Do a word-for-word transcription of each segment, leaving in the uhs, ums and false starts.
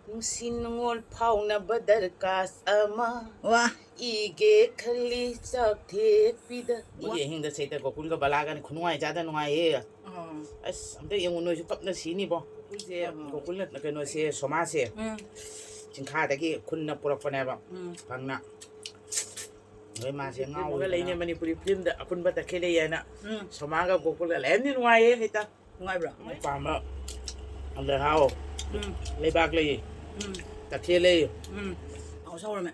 ꯅꯨꯡꯁꯤ ꯅꯨꯡꯉꯣꯜ ꯐꯥꯎꯅꯕ ꯗꯔꯀꯥꯁ ꯑꯃ ꯋꯥ꯫ ꯏꯒꯦ ꯈꯜꯂꯤ ꯆꯥꯛꯊꯦꯛꯄꯤꯗ꯫ ꯃꯣꯏꯒꯤ ꯑꯍꯤꯡꯗ ꯁꯩꯇ ꯒꯣꯀꯨꯜꯒ ꯕꯂꯥꯒꯅꯤ ꯈꯨꯅꯨꯡꯉꯥꯏ ꯆꯥꯗ ꯅꯨꯡꯉꯥꯏꯌꯦ꯫ ꯑꯣ꯫ ꯑꯁ, ꯑꯝꯇ ꯌꯦꯡꯉꯨ, ꯅꯣꯏꯁꯨ ꯀꯞꯅ ꯁꯤꯅꯤꯕꯣ꯫ ꯒꯣꯀꯨꯜꯁꯦ, ꯑꯣ꯫ ꯒꯣꯀꯨꯜꯅ, ꯀꯩꯅꯣꯁꯦ, ꯁꯣꯃꯥꯁꯦ ꯎꯝ꯫ ꯆꯤꯡꯈꯥꯗꯒꯤ ꯈꯨꯟꯅ ꯄꯨꯔꯛꯄꯅꯦꯕ꯫ ꯎꯝ꯫ ꯐꯪꯅ꯫ ꯅꯣꯏ ꯃꯥꯁꯦ ꯉꯥꯎꯔꯤꯕꯅ꯫ ꯂꯩꯅꯦ ꯃꯅꯤꯄꯨꯔꯤ ꯐꯤꯂꯝꯗ ꯑꯄꯨꯟꯕ ꯇꯈꯦꯜ ꯂꯩ ꯍꯥꯏꯅ꯫ ꯎꯝ꯫ ꯁꯣꯃꯥꯒ ꯒꯣꯀꯨꯜꯒ ꯂꯩꯔꯝꯗꯤ ꯅꯨꯡꯉꯥꯏꯌꯦ ꯍꯦꯛꯇ꯫ ꯅꯨꯡꯉꯥꯏꯕ꯭ꯔꯣ? ꯅꯣꯏ ꯄꯥꯝꯕ ꯂꯩꯍꯥꯎ꯫ ꯎꯝ꯫ ꯂꯩꯕꯥꯛ ꯂꯩ꯫ ꯎꯝ꯫ ꯇꯈꯦꯜ ꯂꯩ꯫ ꯎꯝ꯫ ꯍꯥꯎꯁꯨ ꯍꯥꯎꯔꯝꯃꯦ꯫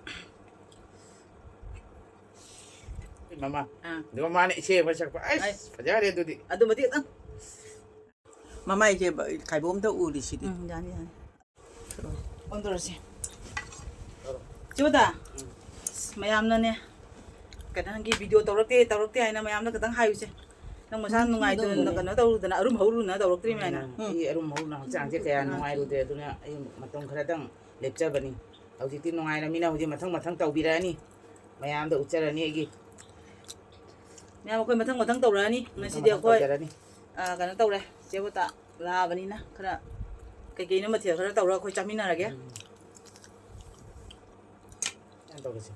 ꯃꯃꯥ꯫ ꯑꯥ꯫ ꯑꯗꯨꯒ ꯃꯥꯅ ꯏꯁꯩ ꯑꯃ ꯁꯛꯄ꯫ ꯑꯩꯁ, ꯑꯩꯁ꯫ ꯐꯖꯔꯦ ꯑꯗꯨꯗꯤ꯫ ꯑꯗꯨꯃꯗꯤ ꯈꯤꯇꯪ꯫ ꯃꯃꯥꯏꯁꯦ ꯈꯥꯏꯕꯣꯛ ꯑꯝꯇ ꯎꯔꯤꯁꯤꯗꯤ꯫ ꯎꯝ, ꯌꯥꯅꯤ, ꯌꯥꯅꯤ꯫ ꯑꯣꯟꯗꯣꯔꯁꯦ꯫ ꯆꯦꯕꯣꯇꯥ, ꯎꯝ꯫ ꯑꯁ, ꯃꯌꯥꯝꯅꯅꯦ, ꯀꯩꯅꯣꯒꯤ video ꯇꯧꯔꯛꯇꯦ, ꯇꯧꯔꯛꯇꯦ ꯍꯥꯏꯅ ꯃꯌꯥꯝꯅ ꯈꯤꯇꯪ ꯍꯥꯏꯌꯨꯁꯦ꯫ ꯅꯪ ꯃꯁꯥ ꯎꯝ, ꯅꯨꯡꯉꯥꯏꯇꯅ, ꯑꯗꯨꯝ ꯀꯩꯅꯣ ꯇꯧꯔꯨꯗꯅ, ꯑꯔꯨꯝ ꯍꯧꯔꯨꯅ ꯇꯧꯔꯛꯇ꯭ꯔꯤ ꯃꯌꯥꯝꯅ꯫ ꯎꯝ, ꯑꯩ ꯑꯔꯨꯝ ꯍꯧꯔꯨꯅ ꯍꯛꯆꯥꯡꯁꯦ ꯀꯌꯥ ꯎꯝ꯫ ꯅꯨꯡꯉꯥꯏꯔꯨꯗꯦ, ꯑꯗꯨꯅ ꯑꯩ ꯃꯇꯝ ꯈꯔꯗꯪ ꯂꯦꯞꯆꯕꯅꯤ꯫ ꯍꯧꯖꯤꯛꯇꯤ ꯅꯨꯡꯉꯥꯏꯔꯃꯤꯅ ꯍꯧꯖꯤꯛ ꯃꯊꯪ ꯃꯊꯪ ꯇꯧꯕꯤꯔꯛꯑꯅꯤ꯫ ꯃꯌꯥꯝꯗ ꯎꯠꯆꯔꯅꯤ ꯑꯩꯒꯤ꯫ ꯃꯌꯥꯝ ꯑꯩꯈꯣꯏ ꯃꯊꯪ ꯃꯊꯪ ꯇꯧꯔꯛꯑꯅꯤ꯫ ꯃꯊꯪ ꯉꯁꯤꯗꯤ ꯃꯊꯪ ꯑꯩꯈꯣꯏ, ꯇꯧꯖꯔꯅꯤ꯫ ꯑ, ꯀꯩꯅꯣ ꯇꯧꯔꯦ, ꯆꯦꯕꯣꯇꯥ ꯂꯥꯛꯑꯕꯅꯤꯅ ꯈꯔ ꯀꯩꯀꯩꯅꯣ ꯃꯊꯦꯜ ꯈꯔ ꯇꯧꯔꯒ ꯑꯩꯈꯣꯏ ꯆꯥꯃꯤꯟꯅꯔꯒꯦ꯫ ꯎꯝ꯫ ꯌꯥꯝ ꯇꯧꯔꯁꯤ꯫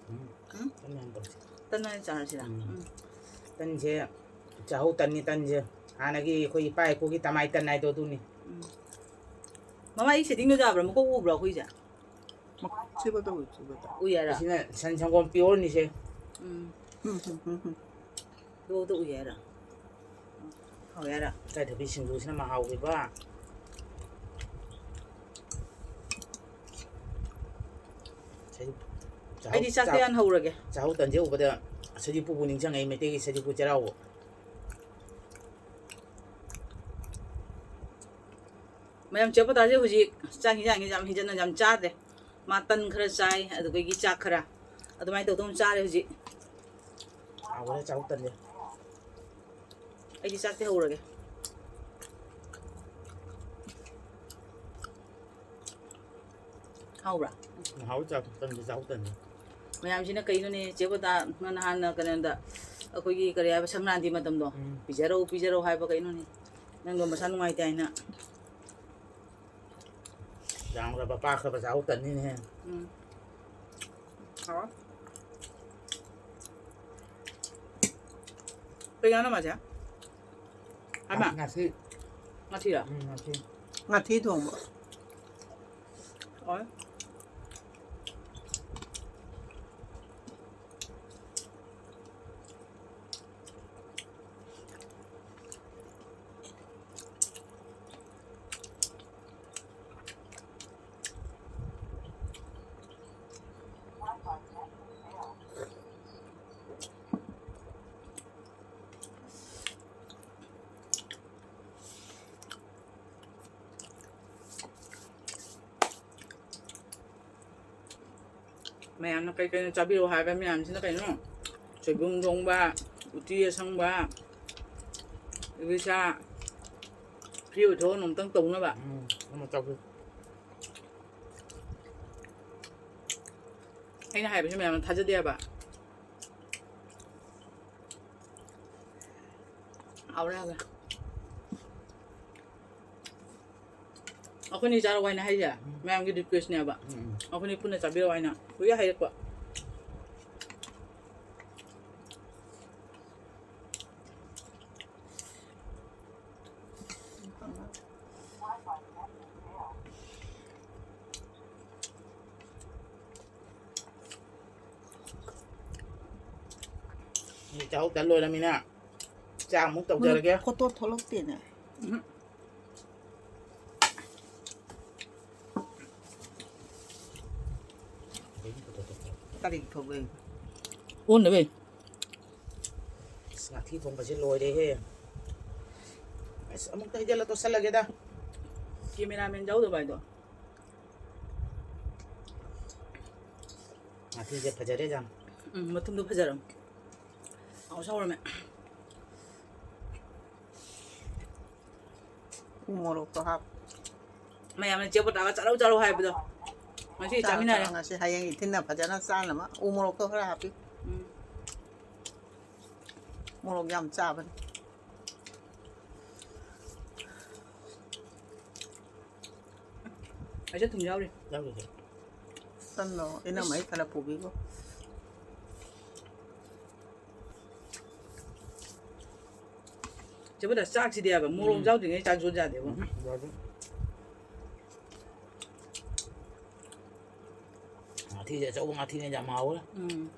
ꯎꯝ꯫ ꯎꯝ? ꯇꯟ ꯌꯥꯝ ꯇꯧꯔꯁꯤ꯫ ꯇꯟ ꯑꯣꯏꯅ ꯆꯥꯔꯁꯤꯔꯥ? ꯎꯝ꯫ ꯎꯝ꯫ ꯇꯟꯁꯦ ꯆꯥꯍꯧ ꯇꯟꯅꯤ, ꯇꯟꯁꯦ꯫ ꯍꯥꯟꯅꯒꯤ ꯑꯩꯈꯣꯏ ꯏꯄꯥ ꯏꯄꯨꯒꯤ ꯇꯃꯥꯏ ꯇꯟ ꯍꯥꯏꯗꯣ ꯑꯗꯨꯅꯤ꯫ ꯎꯝ꯫ ꯃꯃꯥ, ꯑꯩ settingꯗꯣ ꯌꯥꯕ꯭ꯔꯥ? ꯃꯀꯣꯛ ꯎꯕ꯭ꯔꯥ ꯑꯩꯈꯣꯏꯁꯦ? ꯁꯤꯕ ꯇꯧ, ꯁꯤꯕ ꯇꯧ꯫ ꯎꯏ ꯍꯥꯏꯔꯣ? ꯑꯁꯤꯅ ꯁꯟ ꯁꯪꯒꯣꯝ pureꯅꯤꯁꯦ꯫ ꯎꯝ꯫ ꯎꯝ, ꯎꯝ, ꯎꯝ, ꯎꯝ꯫ ꯂꯣꯛꯇ ꯎꯏ ꯍꯥꯏꯔꯣ? ꯍꯥꯎꯋꯦ ꯍꯥꯏꯔꯣ? ꯏꯀꯥꯏꯊꯕꯤ ꯁꯤꯡꯖꯨꯁꯤꯅ ꯃꯍꯥꯎꯈꯤꯕ꯫ ꯁꯖꯤꯛ-, ꯆꯥꯍꯧ-, ꯑꯩꯗꯤ ꯆꯥꯛꯇ ꯆꯥꯛ-, ꯌꯥꯟ ꯍꯧꯔꯒꯦ꯫ ꯆꯥꯍꯧ ꯇꯟꯁꯦ ꯎꯕꯗ ꯁꯖꯤꯛꯄꯨꯕꯨ ꯅꯤꯡꯁꯤꯡꯉꯛꯏ, ꯃꯩꯇꯩꯒꯤ ꯁꯖꯤꯛꯄꯨ ꯆꯩꯔꯥꯎꯕ꯫ ꯃꯌꯥꯝ, ꯆꯦꯕꯣꯇꯥꯁꯦ ꯍꯧꯖꯤꯛ ꯆꯥꯛ ꯍꯤꯟꯖꯥꯡꯁꯦ ꯌꯥꯝ ꯍꯦꯟꯖꯟꯅ ꯌꯥꯝ ꯆꯥꯗ꯭ꯔꯦ꯫ ꯃꯥ ꯇꯟ ꯈꯔ ꯆꯥꯏ, ꯑꯗꯨꯗꯒꯤ ꯆꯥꯛ ꯈꯔ, ꯑꯗꯨꯃꯥꯏꯅ ꯇꯧꯗꯅ ꯆꯥꯔꯦ ꯍꯧꯖꯤꯛ꯫ ꯍꯥꯎꯕꯅꯦ ꯆꯥꯛ ꯇꯟꯁꯦ꯫ ꯑꯩꯗꯤ ꯆꯥꯛꯇꯤ ꯍꯧꯔꯒꯦ꯫ ꯍꯥꯎꯕ꯭ꯔꯥ? ꯎꯝ, ꯍꯥꯎꯋꯤ, ꯆꯥꯛ ꯇꯟꯁꯦ, ꯆꯥꯛ ꯇꯟꯁꯦ꯫ ꯃꯌꯥꯝꯁꯤꯅ ꯀꯩꯅꯣꯅꯦ, ꯆꯦꯕꯣꯇꯥ, ꯅꯪ ꯅꯍꯥꯟꯅ ꯀꯩꯅꯣꯗ, ꯑꯩꯈꯣꯏꯒꯤ ꯀꯔꯤ ꯍꯥꯏꯕ, ꯁꯪꯀ꯭ꯔꯥꯟꯇꯤ ꯃꯇꯝꯗꯣ, ꯎꯝ꯫ ꯄꯤꯖꯔꯧ, ꯄꯤꯖꯔꯧ ꯍꯥꯏꯕ ꯀꯩꯅꯣꯅꯦ? ꯅꯪꯗꯣ ꯃꯁꯥ ꯅꯨꯡꯉꯥꯏꯇꯦ ꯍꯥꯏꯅ꯫ ꯌꯥꯝꯈ꯭ꯔꯕ ꯄꯥꯈ꯭ꯔꯕ ꯆꯥꯍꯧ ꯇꯟꯅꯤꯅꯦꯍꯦ꯫ ꯎꯝ꯫ ꯍꯥꯎꯋꯦ꯫ ꯀꯩ ꯉꯥꯅꯣ ꯃꯥꯁꯦ? ꯑꯃ? ꯉꯥꯊꯤ꯫ ꯉꯥꯊꯤꯔꯣ? ꯎꯝ, ꯉꯥꯊꯤ꯫ ꯉꯥꯊꯤ ꯊꯣꯡꯕ꯫ ꯍꯥꯎꯋꯦ꯫ ꯃꯌꯥꯝꯅ ꯀꯩ ꯀꯩꯅꯣ ꯆꯥꯕꯤꯔꯛꯑꯣ ꯍꯥꯏꯕ ꯃꯌꯥꯝꯁꯤꯅ ꯀꯩꯅꯣ? ꯁꯣꯏꯕꯨꯝ ꯊꯣꯡꯕ, ꯎꯇꯤ ꯑꯁꯪꯕ, ꯏꯂꯤꯁꯥ, free ꯑꯣꯏꯊꯣꯛꯑ ꯅꯣꯡꯇꯪ ꯇꯧꯅꯕ꯫ ꯎꯝ, ꯑꯃ ꯆꯥꯎꯈꯤ꯫ ꯑꯩꯅ ꯍꯥꯏꯕꯁꯦ ꯃꯌꯥꯝꯅ ꯊꯥꯖꯗꯦ ꯍꯥꯏꯕ꯫ ꯍꯥꯎꯔꯦ, ꯍꯥꯎꯔꯦ꯫ ꯑꯩꯈꯣꯏꯅꯤ ꯆꯥꯔꯛꯑꯣ ꯍꯥꯏꯅ ꯍꯥꯏꯁꯦ, ꯎꯝ꯫ ꯃꯌꯥꯝꯒꯤ requestꯅꯦꯕ꯫ ꯎꯝ꯫ ꯑꯩꯈꯣꯏꯅꯤ ꯄꯨꯟꯅ ꯆꯥꯕꯤꯔꯛꯑꯣ ꯍꯥꯏꯅ ꯍꯧꯖꯤꯛ ꯍꯥꯏꯔꯛꯄ꯫ ꯆꯥꯍꯧꯗ ꯂꯣꯏꯔꯃꯤꯅ ꯆꯥꯛ ꯑꯃꯨꯛ ꯇꯧꯖꯔꯒꯦ꯫ ꯐꯣꯇꯣ ꯊꯣꯛꯂꯛꯇꯦꯅꯦ꯫ ꯎꯝ꯫ ꯀꯔꯤ ꯊꯣꯛꯂꯛꯏ? ꯑꯣꯟꯅꯕꯩ꯫ ꯑꯁ, ꯉꯥꯊꯤ ꯊꯣꯡꯕꯁꯦ ꯂꯣꯏꯔꯦꯍꯦ꯫ ꯑꯁ, ꯑꯃꯨꯛꯇ ꯍꯩꯖꯜꯂ ꯇꯣꯠꯁꯜꯂꯒꯦꯗ꯫ Cameraman ꯌꯥꯎꯗꯕ ꯍꯥꯏꯗꯣ꯫ ꯉꯥꯊꯤꯁꯦ ꯐꯖꯔꯦ ꯌꯥꯝ꯫ ꯎꯝ, ꯃꯇꯨꯝꯗꯣ ꯐꯖꯔꯝ꯫ ꯍꯥꯎꯁꯨ ꯍꯥꯎꯔꯝꯃꯦ꯫ ꯎ ꯃꯣꯔꯣꯛꯇꯣ ꯍꯥꯞ꯫ ꯃꯌꯥꯝꯅ ꯆꯦ ꯄꯇꯥꯒ ꯆꯥꯔꯧ ꯆꯥꯔꯧ ꯍꯥꯏꯕꯗꯣ ꯉꯁꯤ ꯆꯥꯔꯣ, ꯆꯥꯃꯤꯟꯅꯔꯦ꯫ ꯆꯥꯔꯣ, ꯉꯁꯤ ꯍꯌꯦꯡ ꯏꯊꯤꯟꯅ ꯐꯖꯅ ꯆꯥꯅꯕ ꯎ ꯃꯣꯔꯣꯛꯇꯣ ꯈꯔ ꯍꯥꯞꯄꯤ꯫ ꯎꯝ꯫ ꯃꯣꯔꯣꯛ ꯌꯥꯝ ꯆꯥꯕꯅꯤ꯫ ꯑꯩꯁꯦ ꯊꯨꯝ ꯌꯥꯎꯔꯤ꯫ ꯌꯥꯎꯗꯦ꯫ ꯇꯟꯗꯣ ꯏꯅꯝꯃ ꯑꯩ ꯈꯔ ꯄꯨꯕꯤꯒꯣ꯫ ꯆꯦꯕꯗ ꯆꯥꯛꯁꯤꯗꯤ ꯍꯥꯏꯕ ꯃꯣꯔꯣꯛ ꯎꯝ꯫ ꯌꯥꯎꯗ꯭ꯔꯤꯉꯩ ꯆꯥꯛ ꯆꯣꯟ ꯌꯥꯗꯦꯕ꯫ ꯎꯝ, ꯌꯥꯗꯦ꯫ ꯉꯥꯊꯤꯁꯦ ꯑꯆꯧꯕ ꯉꯥꯊꯤꯅꯦ, ꯌꯥꯝ ꯍꯥꯎꯋꯦ꯫ ꯎꯝ꯫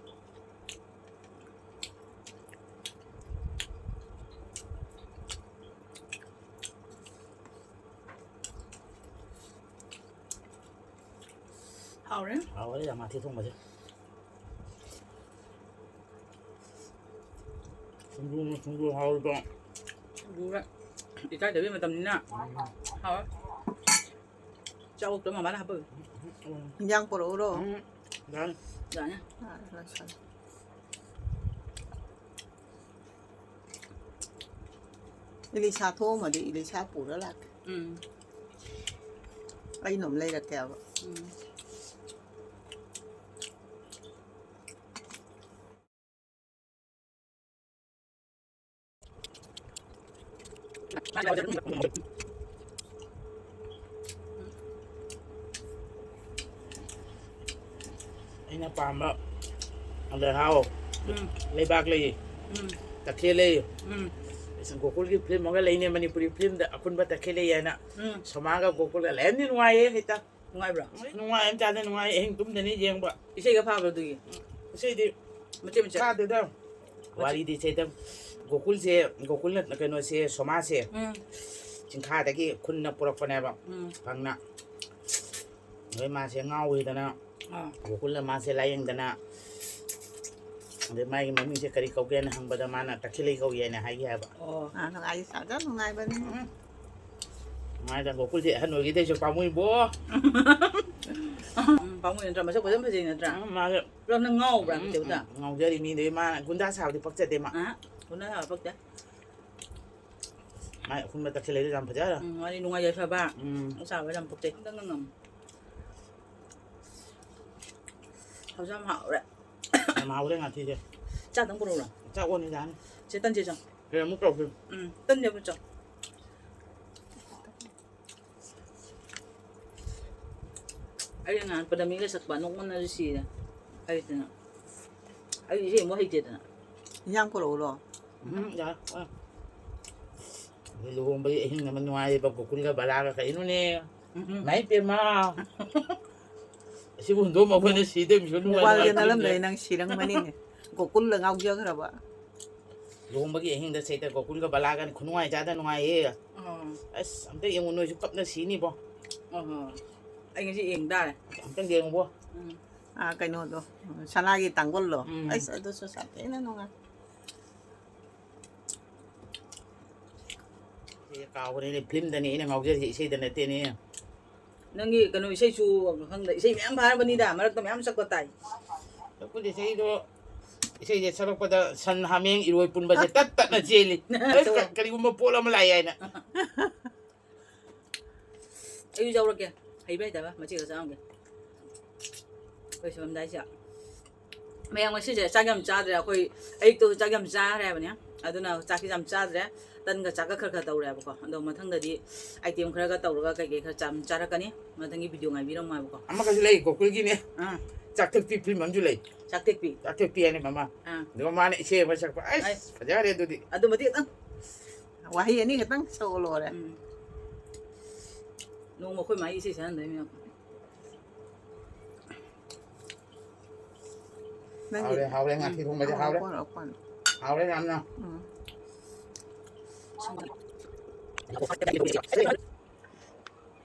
ꯍꯥꯎꯔꯦ꯫ ꯍꯥꯎꯔꯦ ꯌꯥꯝ ꯉꯥꯊꯤ ꯊꯣꯡꯕꯁꯦ꯫ ꯁꯤꯡꯖꯨꯅ ꯁꯤꯡꯖꯨ ꯍꯥꯎꯔꯤꯕ꯫ ꯁꯤꯡꯖꯨꯒ ꯏꯀꯥꯏꯗꯕꯤ ꯃꯇꯝꯅꯤꯅ꯫ ꯎꯝ꯫ ꯍꯥꯎꯔꯦ꯫ ꯆꯥꯛ ꯑꯣꯛꯇꯣ ꯃꯃꯥꯅ ꯍꯥꯞꯄꯒꯤ꯫ ꯎꯝ꯫ ꯏꯟꯖꯥꯡ ꯄꯨꯔꯛꯎꯔꯣ? ꯎꯝ꯫ ꯌꯥꯅꯤ꯫ ꯌꯥꯅꯤ꯫ ꯑꯥ, ꯂꯣꯏꯁꯜꯂꯦ꯫ ꯏꯂꯤꯁꯥ ꯊꯣꯛꯑꯝꯃꯗꯤ ꯏꯂꯤꯁꯥ ꯄꯨꯔ ꯂꯥꯛꯀꯦ꯫ ꯎꯝ꯫ ꯑꯩꯅ ꯑꯃꯨꯛ ꯂꯩꯔꯛꯀꯦꯕ꯫ ꯎꯝ꯫ ꯑꯩꯅ ꯄꯥꯝꯕ ꯂꯩꯍꯥꯎ, ꯎꯝ꯫ ꯂꯩꯕꯥꯛ ꯂꯩ, ꯎꯝ꯫ ꯇꯈꯦꯜ ꯂꯩ꯫ ꯎꯝ꯫ ꯒꯣꯀꯨꯜꯒꯤ ꯐꯤꯂꯝ ꯑꯃꯒ ꯂꯩꯅꯦ, ꯃꯅꯤꯄꯨꯔꯤ ꯐꯤꯂꯝꯗ ꯑꯄꯨꯟꯕ ꯇꯈꯦꯜ ꯂꯩ ꯍꯥꯏꯅ꯫ ꯎꯝ꯫ ꯁꯣꯃꯥꯒ ꯒꯣꯀꯨꯜꯒ ꯂꯩꯔꯝꯅꯤ, ꯅꯨꯡꯉꯥꯏꯌꯦ ꯍꯦꯛꯇ꯫ ꯅꯨꯡꯉꯥꯏꯕ꯭ꯔꯣ? ꯅꯨꯡꯉꯥꯏ ꯑꯃ ꯆꯥꯗꯦ, ꯅꯨꯡꯉꯥꯏ, ꯑꯍꯤꯡ ꯇꯨꯝꯗꯅꯤ ꯌꯦꯡꯕ꯫ ꯏꯁꯩꯒ ꯐꯥꯕ꯭ꯔꯣ ꯑꯗꯨꯒꯤ? ꯏꯁꯩꯗꯤ ꯃꯆꯦꯠ ꯃꯆꯦꯠ꯫ ꯇꯥꯗꯦꯗ꯫ ꯃꯆꯦꯠ꯫ ꯋꯥꯔꯤꯗꯤ ꯏꯁꯩꯗ ꯒꯣꯀꯨꯜꯁꯦ, ꯒꯣꯀꯨꯜꯅ ꯀꯩꯅꯣꯁꯦ, ꯁꯣꯃꯥꯁꯦ ꯎꯝ꯫ ꯆꯤꯡꯈꯥꯗꯒꯤ ꯈꯨꯟꯅ ꯄꯨꯔꯛꯄꯅꯦꯕ꯫ ꯎꯝ꯫ ꯐꯪꯅ꯫ ꯑꯗꯩ ꯃꯥꯁꯦ ꯉꯥꯎꯋꯦꯗꯅ ꯑꯥ꯫ ꯒꯣꯀꯨꯜꯅ ꯃꯥꯁꯦ ꯂꯥꯌꯦꯡꯗꯅ, ꯑꯗꯩ ꯃꯥꯒꯤ ꯃꯃꯤꯡꯁꯦ ꯀꯔꯤ ꯀꯧꯒꯦꯅ ꯍꯪꯕꯗ ꯃꯥꯅ ꯇꯈꯦꯜꯂꯩ ꯀꯧꯏ ꯍꯥꯏꯅ ꯍꯥꯏꯈꯤ ꯍꯥꯏꯕ꯫ ꯑꯣ꯫ ꯑꯥ, ꯅꯨꯡꯉꯥꯏ, ꯁꯥꯖ ꯅꯨꯡꯉꯥꯏꯕꯅꯤ꯫ ꯎꯝ꯫ ꯅꯨꯡꯉꯥꯏꯗ, ꯒꯣꯀꯨꯜꯁꯦ ꯑꯍꯟ ꯑꯣꯏꯈꯤꯗꯩꯁꯨ ꯄꯥꯝꯃꯨꯏꯕꯣ꯫ ꯎꯝ, ꯄꯥꯝꯃꯨꯏ ꯅꯠꯇ꯭ꯔꯥ? ꯃꯁꯛ ꯐꯖꯅ ꯐꯖꯩ ꯅꯠꯇ꯭ꯔꯥ? ꯎꯝ, ꯃꯥꯁꯦ꯫ ꯄꯨꯂꯞꯅ ꯉꯥꯎꯕ꯭ꯔꯥ? ꯎꯝ, ꯎꯝ, ꯀꯩꯗꯧꯗ? ꯎꯝ, ꯉꯥꯎꯖꯔꯤ ꯃꯤꯗꯨꯗꯤ꯫ ꯃꯥ ꯒꯨꯟꯗꯥ ꯁꯥꯕꯗꯤ ꯄꯛꯆꯗꯦ ꯃꯥ꯫ ꯑꯥ, ꯒꯨꯟꯗꯥ ꯁꯥꯕ ꯄꯛꯇꯦ꯫ ꯃꯥꯏ ꯑꯄꯨꯟꯕ ꯇꯛꯁꯤꯜꯂꯛꯏꯗꯣ ꯌꯥꯝ ꯐꯖꯔꯦ꯫ ꯎꯝ, ꯃꯥꯗꯤ ꯅꯨꯡꯉꯥꯏ ꯌꯥꯏꯐꯕ꯫ ꯎꯝ꯫ ꯆꯥꯕ ꯌꯥꯝ ꯄꯛꯆꯩ꯫ ꯈꯤꯇꯪ ꯉꯝ-, ꯍꯧꯖꯤꯛ ꯌꯥꯝ ꯍꯥꯎꯔꯦ꯫ ꯌꯥꯝ ꯍꯥꯎꯔꯦ ꯉꯥꯊꯤꯁꯦ꯫ ꯆꯥꯛꯇꯪ ꯄꯨꯔꯛꯎꯔꯣ? ꯆꯥꯛ ꯑꯣꯟꯅꯤ ꯌꯥꯅꯤ꯫ ꯆꯦ ꯇꯟ ꯆꯦ ꯆꯥꯎ꯫ ꯍꯣꯔꯦꯟ ꯑꯃꯨꯛ ꯇꯧꯁꯤ꯫ ꯎꯝ, ꯇꯟ ꯆꯦ ꯆꯥꯎ꯫ ꯑꯩꯅ ꯅꯍꯥꯟ ꯄꯗꯃꯤꯒ ꯁꯛꯄ ꯅꯣꯛꯃꯟꯅꯁꯨ ꯁꯤꯔꯦ꯫ ꯑꯩꯁꯤꯅ ꯑꯩ ꯏꯁꯩ ꯑꯃꯨꯛ ꯍꯩꯇꯦꯗꯅ꯫ ꯏꯟꯖꯥꯡ ꯄꯨꯔꯛꯎꯔꯣ? ꯎꯝ, ꯌꯥꯔꯦ꯫ ꯑꯥ꯫ ꯂꯨꯍꯣꯡꯕꯒꯤ ꯑꯍꯤꯡ ꯑꯃ ꯅꯨꯡꯉꯥꯏꯔꯤꯕ ꯒꯣꯀꯨꯜꯒ ꯕꯂꯥꯒ ꯀꯩꯅꯣꯅꯦ꯫ ꯎꯝ, ꯎꯝ꯫ ꯃꯥꯏ ꯄꯦꯝꯃ꯫ ꯑꯁꯤꯕꯨ ꯍꯨꯟꯗꯣꯛꯑꯝꯃ ꯑꯩꯈꯣꯏꯅ ꯁꯤꯗꯣꯏ ꯃꯤꯁꯨ ꯅꯨꯡꯉꯥꯏ ꯃꯣꯕꯥꯏꯜꯒ ꯅꯨꯡꯉꯥꯏ ꯅꯠꯂꯝꯗ꯭ꯔꯦ ꯊꯤꯕꯅꯦ꯫ ꯅꯪ ꯁꯤꯔꯝꯒꯅꯤꯅꯦ꯫ ꯒꯣꯀꯨꯜꯗ ꯉꯥꯎꯖꯈ꯭ꯔꯕ꯫ ꯂꯨꯍꯣꯡꯕꯒꯤ ꯑꯍꯤꯡꯗ ꯁꯤꯗ ꯒꯣꯀꯨꯜꯒ ꯕꯂꯥꯒꯅꯤ ꯈꯨꯅꯨꯡꯉꯥꯏ ꯆꯥꯗ ꯅꯨꯡꯉꯥꯏꯌꯦ꯫ ꯑꯣ꯫ ꯑꯁ ꯑꯝꯇ ꯌꯦꯡꯉꯨ ꯅꯣꯏꯁꯨ ꯀꯞꯅ ꯁꯤꯅꯤꯕꯣ꯫ ꯑꯣꯍꯣ꯫ ꯑꯩ ꯉꯁꯤ ꯌꯦꯡ ꯇꯥꯔꯦ꯫ ꯑꯝꯇꯪ ꯌꯦꯡꯉꯨꯕꯣ꯫ ꯎꯝ꯫ ꯑꯥ, ꯀꯩꯅꯣꯗꯣ, ꯁꯅꯥꯒꯤ ꯇꯥꯡꯒꯣꯜꯗꯣ꯫ ꯎꯝ꯫ ꯑꯩꯁ, ꯑꯗꯨꯁꯨ ꯁꯥꯊꯤꯅ ꯅꯨꯡꯉꯥꯏ꯫ ꯁꯤꯁꯦ ꯀꯥꯎꯈ꯭ꯔꯦꯅꯦ, ꯐꯤꯂꯝꯗꯅꯦ ꯑꯩꯅ ꯉꯥꯎꯖꯔꯤꯁꯦ, ꯏꯁꯩꯗ ꯅꯠꯇꯦꯅꯦ꯫ ꯅꯪꯒꯤ ꯀꯩꯅꯣ ꯏꯁꯩꯁꯨ ꯈꯪꯗꯦ, ꯏꯁꯩ ꯃꯌꯥꯝ ꯐꯥꯔꯕꯅꯤꯗ, ꯃꯔꯛꯇ ꯃꯌꯥꯝ ꯁꯛꯄ ꯇꯥꯏ꯫ ꯁꯛꯄꯨꯗꯤ ꯏꯁꯩꯗꯣ, ꯏꯁꯩꯁꯦ ꯁꯛꯂꯛꯄꯗ ꯁꯟ ꯍꯥꯃꯦꯡ ꯏꯔꯣꯏ ꯄꯨꯟꯕꯁꯦ ꯇꯠ ꯇꯠꯅ ꯆꯦꯜꯂꯤ꯫ ꯑꯩ ꯀ-, ꯀꯔꯤꯒꯨꯝꯕ ꯄꯣꯠ ꯑꯃ ꯂꯥꯛꯑꯦ ꯍꯥꯏꯅ꯫ ꯑꯩꯁꯨ ꯌꯥꯎꯔꯛꯀꯦ, ꯍꯩꯕ꯭ꯔꯥ ꯍꯩꯇꯕ꯭ꯔꯥ ꯃꯆꯦꯒ ꯆꯥꯔꯝꯒꯦ꯫ ꯑꯩꯈꯣꯏ ꯁꯣꯝꯗꯥꯏꯁꯦ ꯃꯌꯥꯝ ꯉꯁꯤꯁꯦ ꯆꯥꯛ ꯌꯥꯝ ꯆꯥꯗ꯭ꯔꯦ꯫ ꯑꯩꯈꯣꯏ ꯑꯌꯨꯛꯇꯁꯨ ꯆꯥꯛ ꯌꯥꯝ ꯆꯥꯈ꯭ꯔꯦ ꯍꯥꯏꯕꯅꯦ, ꯑꯗꯨꯅ ꯆꯥꯛꯁꯤ ꯌꯥꯝ ꯆꯥꯗ꯭ꯔꯦ꯫ ꯇꯟꯒ ꯆꯥꯛꯀ ꯈꯔ ꯈꯔ ꯇꯧꯔꯦꯕꯀꯣ꯫ ꯑꯗꯣ ꯃꯊꯪꯗꯗꯤ ꯑꯥꯏꯇꯦꯝ ꯈꯔꯒ ꯇꯧꯔꯒ ꯀꯩꯀꯩ ꯈꯔ ꯆꯥꯝ-, ꯆꯥꯔꯛꯀꯅꯤ꯫ ꯃꯊꯪꯒꯤ ꯚꯤꯗꯤꯑꯣ ꯉꯥꯏꯕꯤꯔꯝꯃꯣ ꯍꯥꯏꯕꯀꯣ꯫ ꯑꯃꯒꯁꯨ ꯂꯩ, ꯒꯣꯀꯨꯜꯒꯤꯅꯦ꯫ ꯑꯥ꯫ ꯆꯥꯛꯊꯦꯛꯄꯤ ꯐꯤꯂꯝ ꯑꯃꯁꯨ ꯂꯩ꯫ ꯆꯥꯛꯊꯦꯛꯄꯤ꯫ ꯆꯥꯛꯊꯦꯛꯄꯤ ꯍꯥꯏꯅ ꯃꯃꯥ꯫ ꯑꯥ꯫ ꯑꯗꯨꯒ ꯃꯥꯅ ꯏꯁꯩ ꯑꯃ ꯁꯛꯄ꯫ ꯑꯁ, ꯑꯁ꯫ ꯐꯖꯈ꯭ꯔꯦ ꯑꯗꯨꯗꯤ꯫ ꯑꯗꯨꯃꯗꯤ ꯈꯤꯇꯪ꯫ ꯋꯥꯍꯩ ꯑꯅꯤ ꯈꯛꯇꯪ ꯁꯛꯑ ꯂꯣꯏꯔꯦ꯫ ꯎꯝ꯫ ꯅꯣꯡꯃ ꯑꯩꯈꯣꯏ ꯃꯥꯒꯤ ꯏꯁꯩ ꯁꯛꯍꯟꯗꯣꯏꯅꯦ꯫ ꯅꯪꯒꯤ ꯍꯥꯎꯔꯦ, ꯍꯥꯎꯔꯦ, ꯉꯥꯀꯤ ꯊꯣꯡꯕꯁꯦ ꯍꯥꯎꯔꯦ꯫ ꯑꯣꯛꯄꯅꯤ, ꯑꯣꯛꯄꯅꯤ꯫ ꯍꯥꯎꯔꯦ ꯌꯥꯝꯅ꯫ ꯎꯝ꯫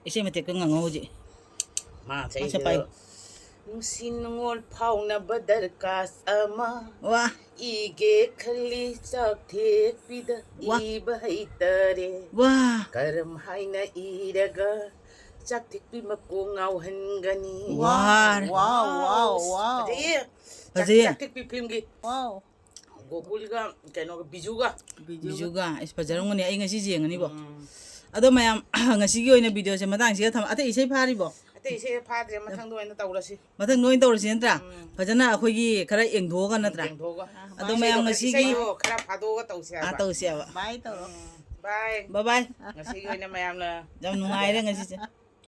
ꯏꯁꯩ ꯃꯇꯦꯛꯀ ꯉꯪꯉꯣ ꯍꯧꯖꯤꯛ꯫ ꯃꯥ ꯃꯥꯁꯦ ꯆꯍꯤꯁꯤꯗ ꯄꯥꯏꯌꯨ꯫ ꯅꯨꯡꯁꯤ ꯅꯨꯡꯉꯣꯜ ꯐꯥꯎꯅꯕ ꯗꯔꯀꯥꯁ ꯑꯃ꯫ ꯋꯥ꯫ ꯏꯒꯦ ꯈꯜꯂꯤ ꯆꯥꯛꯊꯦꯛꯄꯤꯗ ꯋꯥ꯫ ꯏꯕ ꯍꯩꯇꯔꯦ꯫ ꯋꯥ꯫ ꯀꯔꯝ ꯍꯥꯏꯅ ꯏꯔꯒ ꯆꯥꯛꯊꯦꯛꯄꯤ ꯃꯀꯣꯛ ꯉꯥꯎꯍꯟꯒꯅꯤ? ꯋꯥꯔꯦ꯫ ꯋꯥꯎ, ꯋꯥꯎ, ꯋꯥꯎ꯫ ꯐꯖꯩꯌꯦ꯫ ꯐꯖꯩꯌꯦ꯫ ꯆꯥꯛꯊꯦꯛꯄꯤ ꯐꯤꯂꯝꯒꯤ ꯋꯥꯎ꯫ ꯒꯣꯀꯨꯜꯒ ꯀꯩꯅꯣꯒ ꯕꯤꯖꯨꯒ꯫ ꯕꯤꯖꯨꯒ꯫ ꯕꯤꯖꯨꯒ꯫ ꯑꯁ, ꯐꯖꯔꯝꯒꯅꯤ꯫ ꯑꯩ ꯉꯁꯤ ꯌꯦꯡꯉꯅꯤꯕꯣ꯫ ꯎꯝ꯫ ꯑꯗꯣ ꯃꯌꯥꯝ, ꯉꯁꯤꯒꯤ ꯑꯣꯏꯅ ꯚꯤꯗꯤꯑꯣꯁꯦ ꯃꯇꯥꯡꯁꯤꯒ ꯊꯝ-, ꯑꯇꯩ ꯏꯁꯩ ꯐꯥꯔꯤꯕꯣ? ꯑꯇꯩ ꯏꯁꯩ ꯐꯥꯗ꯭ꯔꯦ, ꯃꯊꯪꯗ ꯑꯣꯏꯅ ꯇꯧꯔꯁꯤ꯫ ꯃꯊꯪꯗ ꯑꯣꯏꯅ ꯇꯧꯔꯁꯤ ꯅꯠꯇ꯭ꯔꯥ? ꯎꯝ꯫ ꯐꯖꯅ ꯑꯩꯈꯣꯏꯒꯤ ꯈꯔ ꯌꯦꯡꯊꯣꯛꯑꯒ ꯅꯠꯇ꯭ꯔꯥ? ꯌꯦꯡꯊꯣꯛꯑꯒ꯫ ꯑꯗꯣ ꯃꯌꯥꯝ ꯏꯁꯩꯗꯣ ꯉꯁꯤꯒꯤ ꯏꯁꯩꯗꯣ ꯈꯔ ꯐꯥꯗꯣꯛꯑꯒ ꯇꯧꯁꯦ ꯑꯥ, ꯍꯥꯏꯕ꯫ ꯇꯧꯁꯦꯕ꯫ ꯕꯥꯏ ꯇꯧꯔꯣ꯫ ꯎꯝ, ꯕꯥꯏ꯫ ꯕꯥꯏ ꯕꯥꯏ꯫ ꯉꯁꯤꯒꯤ ꯑꯣꯏꯅ ꯃꯌꯥꯝꯅ ꯌꯥꯝ ꯅꯨꯡꯉꯥꯏꯔꯦ ꯉꯁꯤꯁꯦ꯫